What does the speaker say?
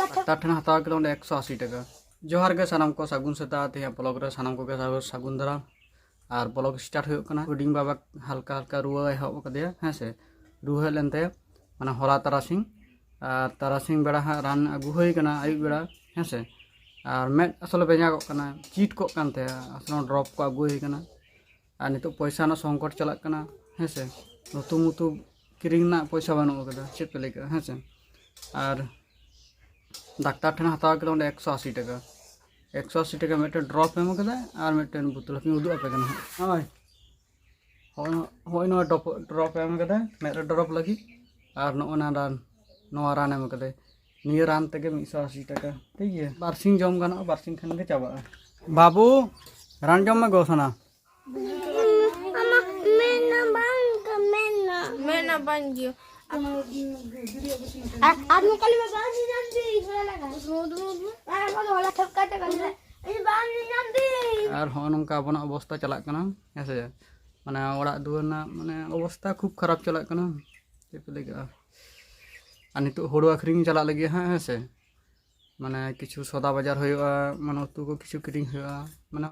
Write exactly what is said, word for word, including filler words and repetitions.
Doctor ᱴᱷᱮᱱ ᱦᱟᱛᱟᱣ ᱠᱮᱫᱟ ᱚᱸᱰᱮ ᱮᱠᱥᱚ ᱟᱥᱤ ᱴᱟᱠᱟ᱾ ᱡᱚᱦᱟᱨ ᱜᱮ ᱥᱟᱱᱟᱢ ᱠᱚ, ᱥᱟᱹᱜᱩᱱ ᱥᱮᱛᱟᱜ᱾ ᱛᱮᱦᱮᱧ ᱵᱞᱚᱜ ᱨᱮ ᱥᱟᱱᱟᱢ ᱠᱚᱜᱮ ᱥᱟᱹᱜᱩᱱ ᱫᱟᱨᱟᱢ᱾ ᱟᱨ ᱵᱞᱚᱜ ᱥᱴᱟᱨᱴ ᱦᱩᱭᱩᱜ ᱠᱟᱱᱟ᱾ ᱦᱩᱰᱤᱧ ᱵᱟᱵᱟ ᱦᱟᱞᱠᱟ ᱦᱟᱞᱠᱟ ᱨᱩᱣᱟᱹ ᱮᱦᱚᱵ ᱟᱠᱟᱫᱮᱭᱟ, ᱦᱮᱸ ᱥᱮ᱾ ᱨᱩᱣᱟᱹ ᱦᱮᱡ ᱞᱮᱱ ᱛᱟᱭᱟ, ᱢᱟᱱᱮ ᱦᱚᱞᱟ ᱛᱟᱨᱟᱥᱤᱧ᱾ ᱟᱨ ᱛᱟᱨᱟᱥᱤᱧ ᱵᱮᱲᱟ ᱦᱟᱸᱜ ᱨᱟᱱ ᱟᱹᱜᱩ ᱦᱩᱭ ᱠᱟᱱᱟ ᱟᱹᱭᱩᱵ ᱵᱮᱲᱟ, ᱦᱮᱸ ᱥᱮ᱾ ᱟᱨ ᱢᱮᱫ ᱟᱥᱚᱞᱮ ᱵᱮᱧᱟᱜᱚᱜ ᱠᱟᱱᱟ, ᱪᱤᱴ ᱠᱚᱜ ᱠᱟᱱ ᱛᱟᱭᱟ, ᱟᱥᱚᱞᱮ ᱰᱨᱚᱯ ᱠᱚ ᱟᱹᱜᱩ ᱦᱩᱭ ᱠᱟᱱᱟ᱾ ᱟᱨ ᱱᱤᱛᱚᱜ ᱯᱚᱭᱥᱟ ᱨᱮᱱᱟᱜ ᱥᱚᱝᱠᱚᱴ ᱪᱟᱞᱟᱜ ᱠᱟᱱᱟ, ᱦᱮᱸ ᱥᱮ᱾ ᱱᱩᱛᱩ ᱢᱩᱛᱩ ᱠᱤᱨᱤᱧ ᱨᱮᱱᱟᱜ ᱯᱚᱭᱥᱟ ᱵᱟᱹᱱᱩᱜ ᱟᱠᱟᱫᱟ, ᱪᱮᱫ ᱯᱮ ᱞᱟᱹᱭ ᱠᱟᱜᱼᱟ, ᱦᱮᱸ ᱥᱮ᱾ ᱟᱨ ᱰᱟᱠᱛᱟᱨ ᱴᱷᱮᱱ ᱦᱟᱛᱟᱣ ᱠᱮᱫᱟ ᱚᱸᱰᱮ ᱮᱠᱥᱚ ᱟᱥᱤ ᱴᱟᱠᱟ᱾ ᱮᱠᱥᱚ ᱟᱥᱤ ᱴᱟᱠᱟ ᱢᱤᱫᱴᱮᱱ ᱰᱨᱚᱯ ᱮᱢ ᱠᱟᱫᱟ ᱟᱨ ᱢᱤᱫᱴᱮᱱ ᱵᱳᱛᱚᱞ ᱦᱟᱯᱮᱧ ᱩᱫᱩᱜ ᱟᱯᱮ ᱠᱟᱱᱟ ᱦᱟᱸᱜ᱾ ᱦᱳᱭ, ᱦᱳᱭ, ᱱᱚᱣᱟ ᱰᱨᱚᱯ, ᱰᱨᱚᱯ ᱮᱢ ᱠᱟᱫᱟ ᱢᱮᱫ ᱨᱮ ᱰᱨᱚᱯ ᱞᱟᱹᱜᱤᱫ᱾ ᱟᱨ ᱱᱚᱜᱼᱚ ᱱᱟ ᱨᱟᱱ, ᱱᱚᱣᱟ ᱨᱟᱱ ᱮᱢ ᱠᱟᱫᱟᱭ᱾ ᱱᱤᱭᱟᱹ ᱨᱟᱱ ᱛᱮᱜᱮ ᱢᱤᱫᱥᱚ ᱟᱥᱤ ᱴᱟᱠᱟ, ᱴᱷᱤᱠ ᱜᱮᱭᱟ᱾ ᱵᱟᱨᱥᱤᱧ ᱡᱚᱢ ᱜᱟᱱᱚᱜᱼᱟ, ᱵᱟᱨᱥᱤᱧ ᱠᱷᱟᱱ ᱜᱮ ᱪᱟᱵᱟᱜᱼᱟ᱾ ᱵᱟᱹᱵᱩ, ᱨᱟᱱ ᱡᱚᱢ ᱢᱮ ᱜᱚ ᱥᱚᱱᱟ᱾ ᱟᱢᱟᱜ ᱢᱮᱫ ᱨᱮᱱᱟᱜ ᱵᱟᱝ, ᱢᱮᱫ ᱨᱮᱱᱟᱜ᱾ ᱢᱮᱫ ᱨᱮᱱᱟᱜ ᱵᱟᱝ ᱜᱮᱭᱟ᱾ ᱟᱨ, ᱟᱨ ᱱᱚᱝᱠᱟ ᱞᱮ ᱵᱟᱝ ᱧᱮᱧᱟᱢ ᱫᱤᱧ, ᱦᱚᱞᱟ ᱞᱟᱜᱟ᱾ ᱟᱨ ᱦᱚᱞᱟ ᱴᱷᱚᱠ ᱠᱟᱛᱮ ᱠᱟᱱ ᱛᱟᱦᱮᱸᱫ᱾ ᱤᱧ ᱵᱟᱝ ᱧᱮᱧᱟᱢ ᱫᱤᱧ᱾ ᱟᱨ ᱦᱚᱸᱜᱼᱚ ᱱᱚᱝᱠᱟ ᱟᱵᱚᱱᱟᱜ ᱚᱵᱚᱥᱛᱟ ᱪᱟᱞᱟᱜ ᱠᱟᱱᱟ, ᱦᱮᱸ ᱥᱮ᱾ ᱢᱟᱱᱮ ᱚᱲᱟᱜ ᱫᱩᱣᱟᱹᱨ ᱨᱮᱱᱟᱜ ᱢᱟᱱᱮ ᱚᱵᱚᱥᱛᱟ ᱠᱷᱩᱵ ᱠᱷᱟᱨᱟᱯ ᱪᱟᱞᱟᱜ ᱠᱟᱱᱟ, ᱪᱮᱫ ᱯᱮ ᱞᱟᱹᱭ ᱠᱟᱜᱼᱟ᱾ ᱟᱨ ᱱᱤᱛᱚᱜ ᱦᱳᱲᱳ ᱟᱹᱠᱷᱨᱤᱧ ᱪᱟᱞᱟᱜ ᱞᱟᱹᱜᱤᱫ ᱦᱟᱸᱜ, ᱦᱮᱸ ᱥᱮ᱾ ᱢᱟᱱᱮ ᱠᱤᱪᱷᱩ ᱥᱚᱫᱟ ᱵᱟᱡᱟᱨ ᱦᱩᱭᱩᱜᱼᱟ, ᱢᱟᱱᱮ ᱩᱛᱩ ᱠᱚ ᱠᱤᱪᱷᱩ ᱠᱤᱨᱤᱧ ᱦᱩᱭᱩᱜᱼᱟ, ᱢᱟᱱᱮ